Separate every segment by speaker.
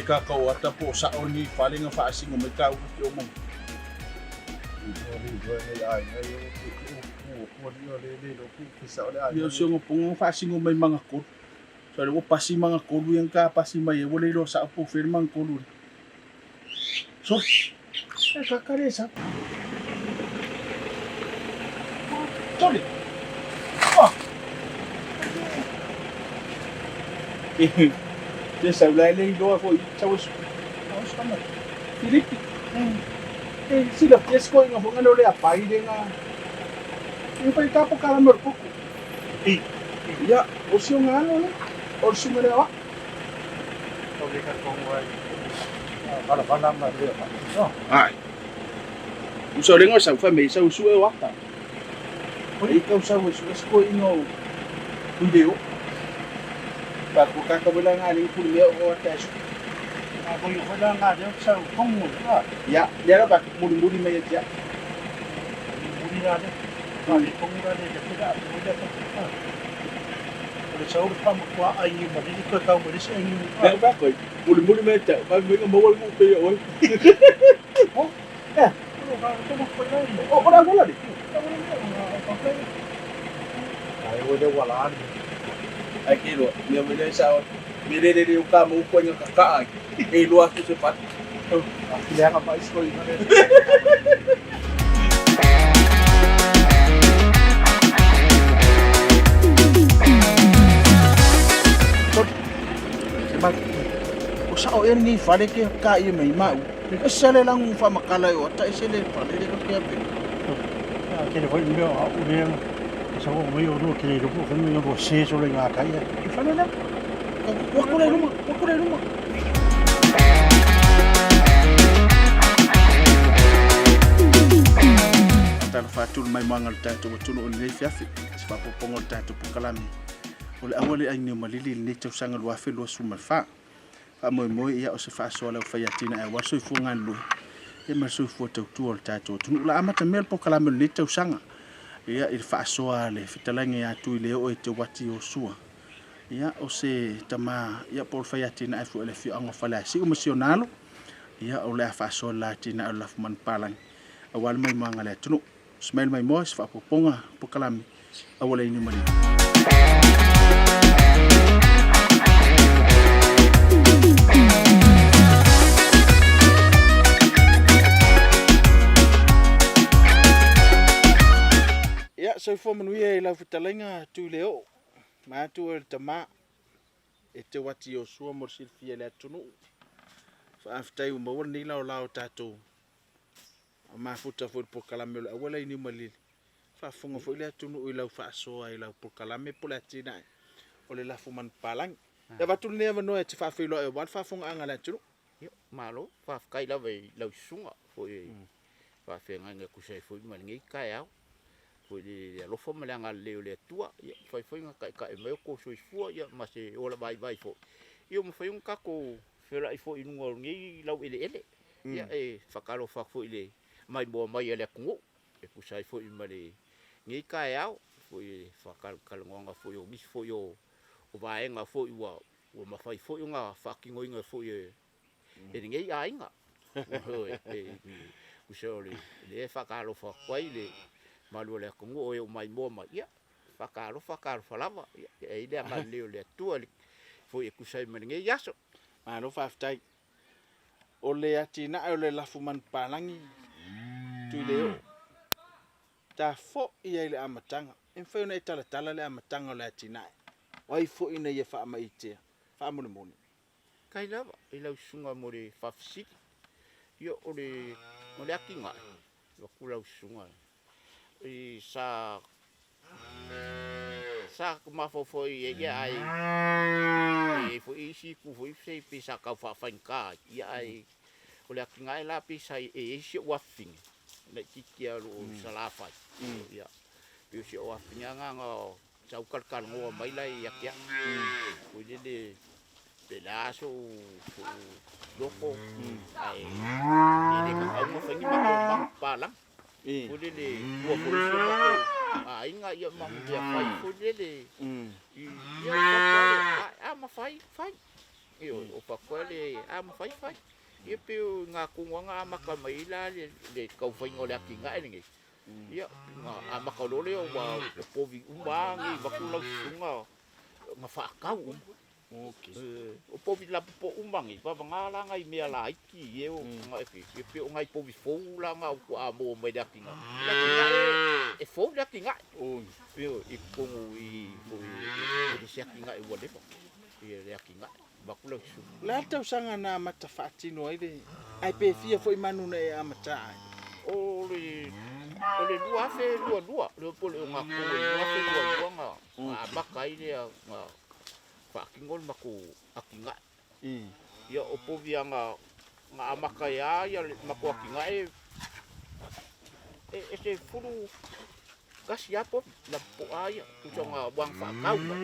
Speaker 1: Ke kakau ata po o sa'o lenei fale nga faasino mai ka upu ke o mai. Ia o si ogapoga nga faasino mai magatolu. So le ua pasi magatolu ia nga ka pasi mai ai ua le iloa sa'o po o fea le magatolu lea. Soli! E kaka le sau. Soli! Oh! Te sau la le iloa foi sau e Filipi. E silafia se koiga foi nga le o le apai le nga e fai ka pokalame o le koko. Ia, o si ona alo lea, o le susuga lea o au. Ai. Usa o lenga o sau fai mai sau sue o ata. Ai kau sau e sue se koiga o Tuileo. Pa ko kaka wela nga le puli mea o ata e sue. Ia, lea la ba muli muli mai e tia. Lea ba koi muli muli mai e tia. Ba mai nga maua le pe oe. Eh. O o la wala le. Ai ke loa, mea mai le sa me le le le o ka mo ko inga ka ai. E loa atu se fatu. O sa'o ea lenei fale ke ka ia mai mau. E sele langu whamakala e o ata e sele fale le ka kea pele.
Speaker 2: Kele foi mea o au lea sa o mai o lua kele lupu foi mea o se so le ngā kai.
Speaker 1: I fale la. Ua kore luma, ua kore luma. Tala whātulu mai moanga le tātou atunuu o lenei fiafi, se whaapoponga o le tātou pokalame. O le aua le ai neo malili lenei tausaga 2024. Faamoemoe ia o se faasoa lau fai atinae aua le soifua galulue ia ma le soifua tautua o le tatou atunuu. O le a amata mea le polokalame o lenei tausaga ia i le faasoa a le fetalaiga ia Tuileoo e Teuati Iosua ia o se tama ia po o le fai atinae foi a le afioaga o Faleasiu ma si ona alo ia o le a faasoa le la atinae o le lafumanu palagi aua le maimoaga a le atunuu. Smile mai moa se faaopoopoga polokalame aua le inu malili. Ia, soifua manuia i lau fetalaiga Tuileoo, manatu oe le tama e teu atu i Iosua mo le silafia i le atunuu. Faafetai ua maua lenei laolao o tatou mafuta foi i le polokalame o le auala i Niumalili. Faafofoga foi le atunuu i lau faasoa i lau polokalame po o le atinae o le lafu manupapalagi. E avatu lenei avanoa e te faafeiloai aua le faafofogaaga a le atunuu.
Speaker 3: Ia, malo, faafetai lava i lau susuga foi i faafeagaiga e tusa ai foi ma lenei taeao. Foi le alofa ma le agalelei o le Atua, ia mafai foi ona taitai mai o outou soifua ia ma se ola vaivai foi. Ia ua mafai ona tatou feiloai foi i luga o lenei laueleele. Ia e faatalofa atu foi i le maimoa mai a le atunuu e tusa ai foi ma lenei taeao, foi i le faatalatalanoaga foi o nisi foi o vaega foi ua mafai foi ona faatinoina foi e lenei aiga. E tusa o lea e faatalofa atu ai le mamalu o le atunuu o e ua maimoa mai, ia faatalofa talofa lava, ia e i ai le agalelei o le Atua foi e tusa ai ma lenei aso.
Speaker 1: Malo faafetai. O le atinae o le lafu manupapalagi Tuileoo, ta foi ai i le amataga. E mafai ona e talatala le amataga o le atinae. O ai foi ina ia faamaitea? Faamolemole.
Speaker 3: Faafetai lava i lau susuga mo le faafesili. Ia o le o le atinae, avatu lau susuga i sa sa mafaufau i ai ia ae e i ai foi isi itu foi sei pei sa tau faafaigata ai, ia ae o le atinae la pei sa e i ai si ou afafine laitiiti lava o lo o i Salafai, ia pei o si ou afafine lava lena na sa ou talatalanoa mai la ia te au, foi lele pe le a sou loto ae e le tatau ona fai ni matou manupapalagi. Foi lele ua foi si o matou aiga ia ma mea fai foi lele ia a mafai fai. Ioe, o faakoa le a mafai fai. Ia pei o i ina tonu lava na amata mai ai la le taumafaiga o le atinae lenei. Ia, na amata loa lea ua o povi uma lava nei vaeatu lau susuga na faatau uma. O povi lapopoa uma nei, vavana la nai mea laiti e e pei o nai povi fou la na faatoa maua mai le atinae. O le atinae e fou le atinae. Ioe, i totonu i i le se atinae ua leva le atinae. Vaeatu lau susuga.
Speaker 1: O le a le tausaga na amata faatino ai le ae pe fia foi manu na e amata ai?
Speaker 3: O le 2022, le po o le ogatotonu i le 2022 na amata ai lea na faatino le matou atinae. Ia o povi lava na amata ai lava le matou atinae e 11 lava povi lapopoa ia, tusa na aua na faatau mai.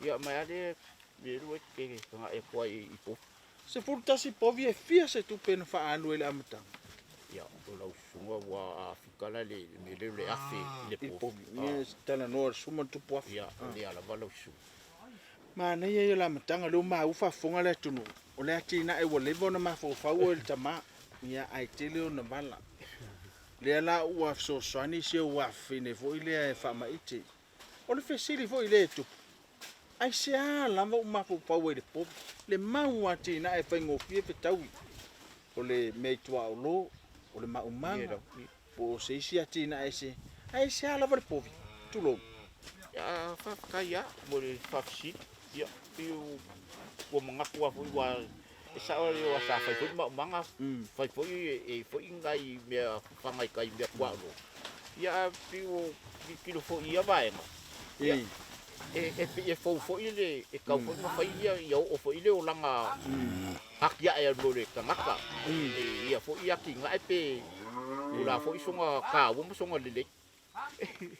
Speaker 3: Ia mai lava lea mea lua e te agai atu ai i povi.
Speaker 1: 11 povi e fia se tupe na faaalu ai i le amataga?
Speaker 3: Ia, o lau susuga ua fika la le mea lea o le afe i le povi.
Speaker 1: Ia, talanoa i le suma tupu afe.
Speaker 3: Ia, o lea lava lau susuga.
Speaker 1: Manaia ia o le amataga, lea ua maua faafofoga le atunuu, o le atinae ua leva ona mafaufau oe le tama, ia ae tele ona vala. Lea la ua fesoasoani si ou afafine foi lea e faamaite. O le fesili foi lea e tupu, aisea lava ua mafaufau ai i le povi, le mau atinae e faigofie fetaui, o le meaituaolo, o le maumaga, po o se isi atinae ese, ae aisea lava le povi, tulou.
Speaker 3: Ia, faafetai lava mo le faafesili. Ia, pei ua manatu lava foi aua e sao lava sa fai foi maumaga, fai foi e i ai foi nai mea fafaga i tai i mea tuaolo. Ia ae pei ua tilotilo foi i ia vaega, ia, e pei e fou foi le, e tatau foi ona fai ia oo foi le olaga atiae mo le tagata i ia foi atinae pe o le a foi sona taua ma sona lelei.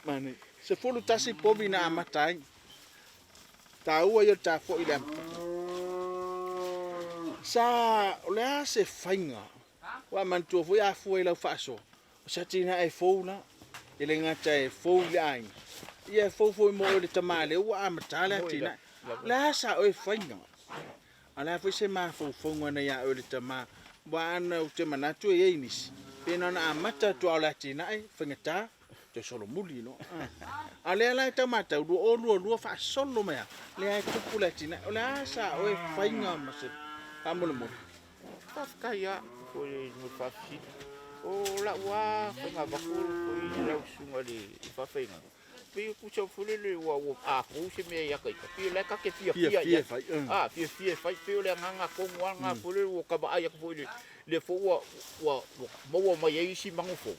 Speaker 1: Manaia. 11 povi na amata ai. Taua ia o le ta foi i le amataga. Sa, o le a se faiga? Ua manatua foi a fua i lau faasoa, o se atinae fou la, e le gata e fou i le aiga, ia e fou foi mo oe le tama lea ua amata le atinae. O le a sa oe faiga? A o le a foi se mafaufauga na ia oe le tama? Aua ana ou te manatu e i ai nisi, pe na ona amata atu lava o le atinae, faigata, toe solomuli loa. A o lea la e tau matau, 2022 faasolo mai lava, lea e tupu le atinae. O le a sa oe faiga ma se faamolemole?
Speaker 3: Faafetai lava foi mo le faafesili. O lau lava faiga avatu foi lau susuga i le faafaiga, pei e tusa foi lele ua a fou se mea ia te ita, pei o la e ta te fiafia i ai. A, fiafia e fai, pei o le agaga tonu lava lena foi lele ua ta vaai atu foi i le foi ua maua mai ai isi manu fou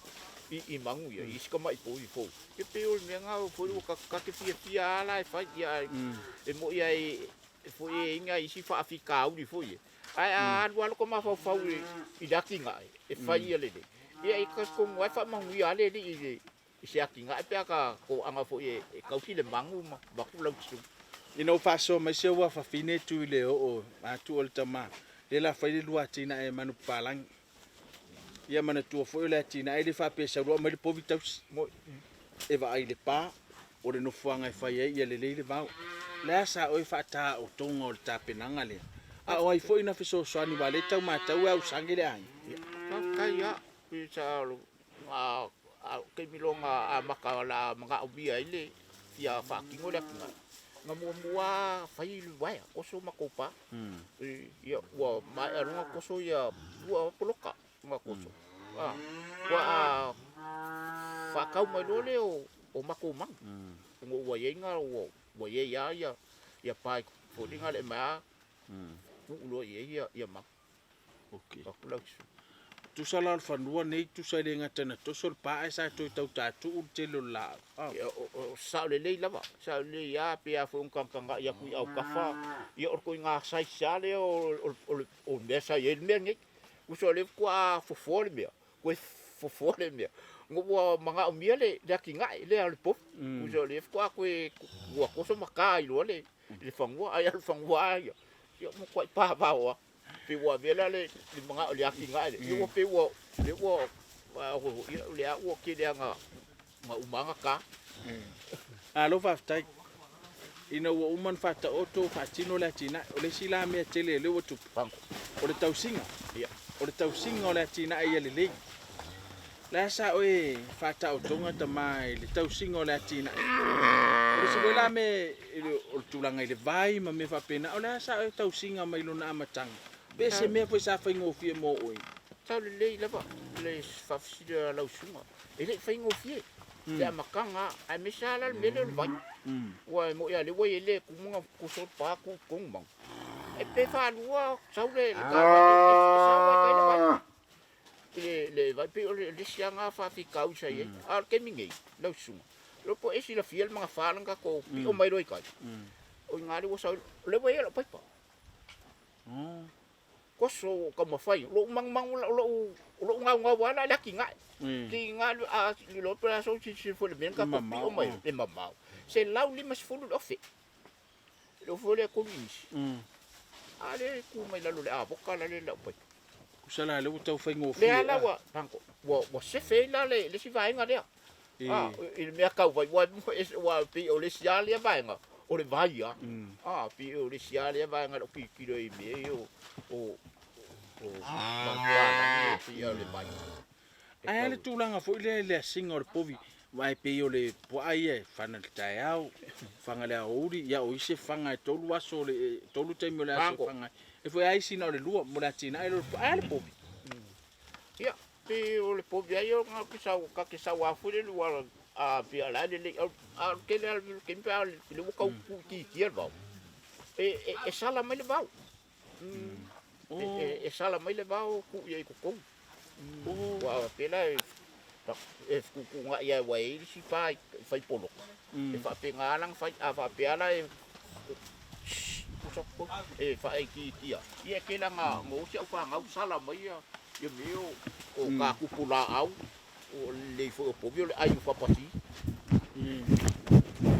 Speaker 3: i manu ia, i isi tamai povi fou. Ia pei o le mea lena foi lele ua ta te fiafia lava la e fai, ae e moni lava e foi e i ai nai isi faafitauli foi ia, ae a alu lava lota mafaufau i le atinae e fai ia lelei, ia e talitonu lava e faamanuia lava le Alii i se atinae pe a ta toaga foi e tausi le manu ma avatu lau susuga.
Speaker 1: Ina ua faasoa mai si ou afafine tu i le oo atu o le tama, lea la fai le lua atinae e manupapalagi. Ia manatua foi o le atinae e le faapea e sau loa aumai le povi tausi. E vaai i le pa, o le nofoaga e fai ai ia lelei le vao. O le a sa oe faataotoga o le tapenaga lea? A o ai foi na fesoasoani aua o lea e tau matau e ausage le aiga?
Speaker 3: Faafetai lava, pei sa taimi loa na amata o le a manaomia ai le fia faatino le atinae, na muamua lava fai le uaea, toso matou pa. Ia ua maea loa ona toso ia lua poloka na toso. Faatoa faatau mai loa lea o matou manu, ona ua i ai na ua i ai lava ia pa foi lea na o le aumai lava tuu loa i ai ia manu.
Speaker 1: Ok. Tusa la o le fanua nei, tusa e le gata ina toso le pa ae sa toe tau tatuu le tele o le laau.
Speaker 3: Ia, o sao lelei lava, sao lelei lava pei lava foi ona tagatagai atu i autafa, ia o le ituaiga size lava lea o le mea sa i ai le mea lenei. Tusa o lea faatoa fofoa le mea, toe fofoa le mea, ona ua manaomia le atinae lea o le povi. Tusa o lea faatoa toe ua toso ma ta ai loa le fanua, ai lava o le fanua lava ia, ia ua matuai pavao lava. Pei ua avea la le manao i le atinae lea, ia ua pei ua, lea ua, ia o lea ua tele lava ina uma ona ta.
Speaker 1: Malo faafetai. Ina ua uma ona faataoto faatino le atinae, o le isi la mea tele lea ua tupu, o le tausiga. O le tausiga o le atinae ia lelei. O le a sa oe faataotoga tama i le tausiga o le atinae? O le isi foi la mea o le tulaga i le vai ma mea faapena, o le a sa oe tausiga mai lona amataga? Pe se mea foi sa faigofie mo oe?
Speaker 3: Tau lelei lava le faafesili a lau susuga. E le i faigofie le amataga aemaise lava la le mea lea o le vai. Ua e moni lava o lea ua i ai le tumu na toso le pa tuu i totonu ma, e pe faalua sau le taavale e sau lava i tai le vai. I le vai pei o le isi lava lena faafitauli sa i ai. A o le taimi nei lau susuga, iloa po o e silafia le magafa lea na tatou pio mai loa i tai, o i ina lea ua sau ai, o lea ua i ai lau paipa. Toso ua ou taumafai, o lou manumanu, o lou naunau lava la i le atinae. Tiga a iloa pe o le a sou silasila foi i le mea na tatou pio mai ai, e mamao. 150 le ofe, le ofe foi lea e 3 inisi. A lea e tu mai lalo o le avoka la le lau paipa.
Speaker 1: Tusa la lea ua tau faigofie.
Speaker 3: Lea la ua, ua sefe ai la le isi vaega lea. I le mea tau vai, aua pei o le isi lava lea vaega, o le vai lava. Pei o le isi lava lea vaega i lau tilotilo i mea ia o manupapalagi e pei o le vai.
Speaker 1: Ae a le tulaga foi lea i le asiga o le povi, aua e pei o le puaa ia e fana i le taeao, fana i le aoauli, ia o isi e fana e 3 aso, e 3 taimi o le aso e fana ai. E foi lava isi na o le 2 mo le atinae lea o le puaa. Ae a le povi?
Speaker 3: Ia, pei o le povi lava ia o ke sau, ta te sau lava foi lele ua a pei o la e lelei, a o le tele lava o le taimi pe a o lea ua tau tuuitiitia le vao, e sala mai le vao. E sala mai le vao tuu i ai i totonu. Aua pei la e fetuutuunai lava aua e i ai isi pa e fai poloka, e faapena lava ona fai. A faapea la e e faaitiitia, ia e tele lava ina o si au fanau sala mai ia mea ia o ta tupulaau, o le lelei foi o povi o le ai o papasi.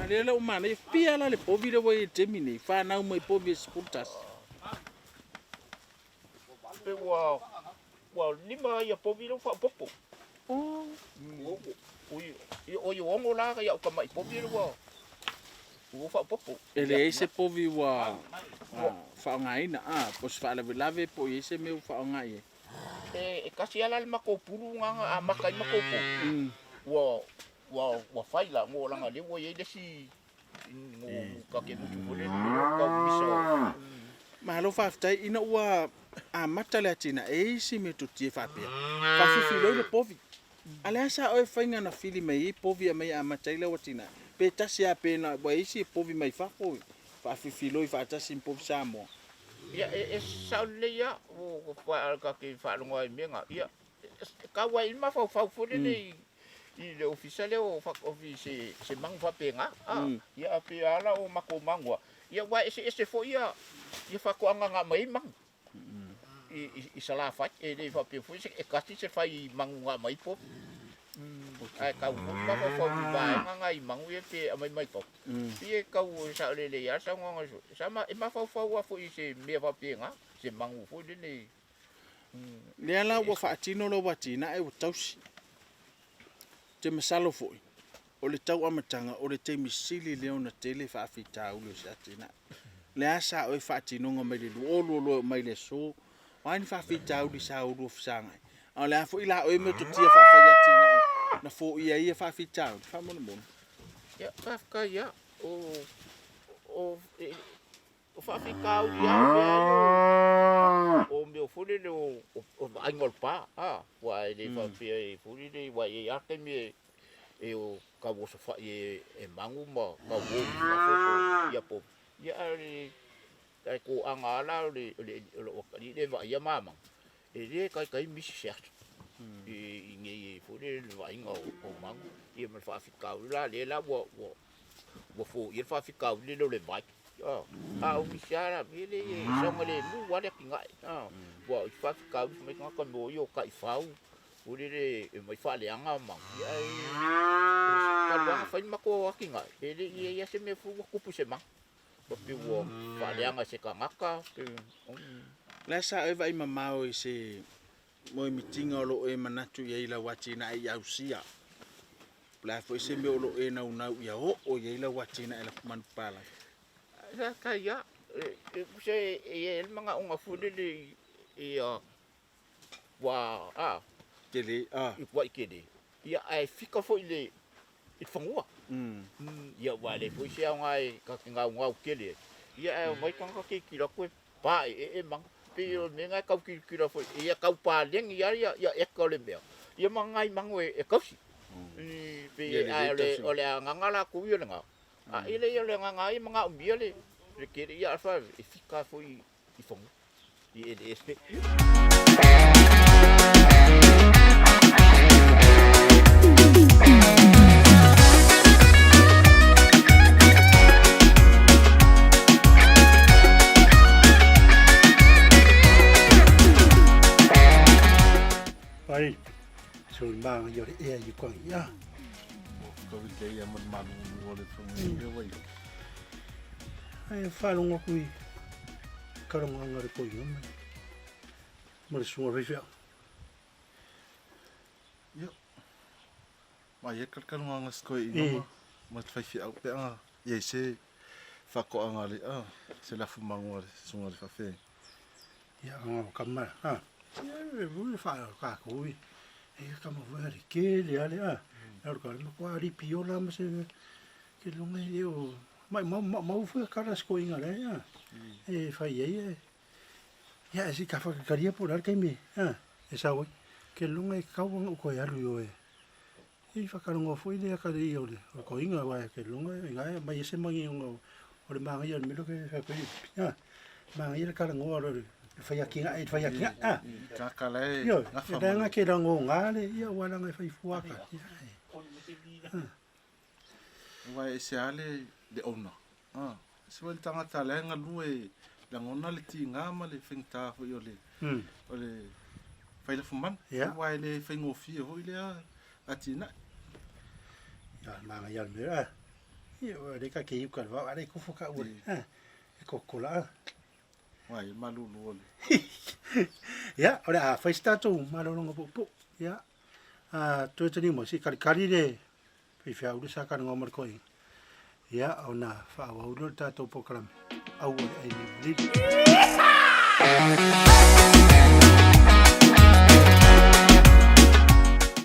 Speaker 1: A lea la ua manaia, fia la le povi lea ua i ai i le taimi nei, fanau mai povi e 11.
Speaker 3: Pe ua 5 ia povi lea ua faaopoopo.
Speaker 1: Oh.
Speaker 3: Oi 6 la ia au tamai povi lea ua faaopoopo.
Speaker 1: E leai se povi ua faaaogaina, po o se faalavelave po o i ai se mea ua faaaoga i ai.
Speaker 3: E tasi lava la le matou pulu na amata ai matou povi, ua fai la, mo leaga o lea ua i ai le isi
Speaker 1: Malo faafetai ina ua amata le atinae e i ai se metotia faapea faafifiloi le povi. A o le a sa oe faiga na fili mai ai povi e aumai e amata ai lau atinae? Pe tasi lava pe na ua i ai isi povi mai fafo faafifiloi faatasi ma povi Samoa?
Speaker 3: Ia e sao lelei lava ua ta te faalogo ai i mea na. Ia e tau ai i le mafaufau foi lele i le ofisa lea o se, se manu faapena. A, ia a pei lava la o matou manu lava, ia aua e eseese foi ia, ia faatoaga na aumai ai manu i Salafai. E le faapea foi e tasi se fai manu na aumai ai povi. Ae tau foi mafaufau i vaega na i manu ia pe aumai mai fafo. Pei e tau saolele lava le saunoaga sa e mafaufau lava foi i se mea faapena, se manu foi lele.
Speaker 1: Lea la ua faatino lau atinae ua tausi. Ou te masalo foi, o le tau amataga o le taimi sili lea ona tele faafitauli o se atinae. O le a sa oe faatinoga mai le 2022 e oo mai le aso, o a ni faafitauli sa oulua fesagai? A o le a foi la oe metotia faafai atinae na foia ai ia faafitauli? Faamolemole.
Speaker 3: Ia, faafetai lava. O O faafitauli lava mea ia o mea foi lele o vaaiga o le pa, a, aua e le faapea e foi lele, aua e i ai lava taimi e o tau osofai e magu ma tau o i fafo po o ia po. Ia a o le toaga lava la o lou atalii lea e vaaia ma magu, e le taitai misi se aso i inei foi lele i le vaaiga o magu, ia ma le faafitauli la lea la ua foia le faafitauli lea o le vai. A o nisi lava mea lea e saogalemu lava le atinae. Aua o isi faafitauli fai mai tagata mo ia o taifau foi lele e omai faaleaga ma ia ae talu lava ona fai le matou atinae, e le i i ai lava se mea foi ua tupu i se maga. Pe ua faaleaga e se tagata pe.
Speaker 1: O le a sa oe vaai mamao i se moemitiga o lo o e manatu i ai i lau atinae i ausia? O le a foi se mea o lo o e naunau ia oo i ai lau atinae manupapalagi?
Speaker 3: Faafetai lava. E tusa e i ai le manaoga foi lele ia ua a
Speaker 1: Tele a.
Speaker 3: I tuai tele. Ia ae fika foi i le i le fanua. Ia aua e leai foi se aoga e ta te gaugau tele ai. Ia ae omai tagata tilotilo atu e paeee maga. Pei o le mea lena e tau tilotilo foi, ia tau paleni lava ia ia eka o le mea, ia ma nai manu e tausi. Pei ae o le agaga latou ia lena. A e leai o le agaga lava ia e manaomia le tele, ia ae e fika foi i fanua, i eleele.
Speaker 2: Ai, so manga i o le ea i kwangi ia. Ai faalogo atu i kalogaaga le koiga ma ma le susuga faifeau.
Speaker 1: Ia. Ma ia kalogaaga se koiga ma ma le faifeau pe aga i ai se faatoaga le a se lafumago a le susuga i le faafeagaiga.
Speaker 2: Ia aga o kama ha. Ia e vui fa ka ko i. E kama vui le ke le ale a. Na ka ma ko ari piola ma se ke longa e o mai mau mau fu ka ra sko inga le a. E fai ai e. Ia e si ka fa karia po la kai me a. E sa oi. Ke longa e kau nga ko e alu yo e. I whakarongo foi le ka le o le ko inga wa ke longa e ngai mai se mangi o o le manga ia le melo ke fa ko a manga ia ka ngo ro le fai akinga e fai akinga a
Speaker 1: Ka ka le
Speaker 2: yo e danga ke rango nga le ia wa langa fai fuaka ia
Speaker 1: Wa e se ale le ona. Ah, se wa le tagata le galue lagona le tiga ma le faigata foi o le o le failafumana. Aua e le faigofie foi lea atinae.
Speaker 2: Ia manga ia le mea. Ia le ka ke uka va le kufu ka ua. E kokola.
Speaker 1: Uai e malulu o le.
Speaker 2: Ia, o le a fai se tatou malologa puupuu. Ia, a toe tani mai se kalikali le faifeau le sa kalagoa ma le koiga. Ia, ona faaauau lea o le tatou polokalame, aua le ai niu malili.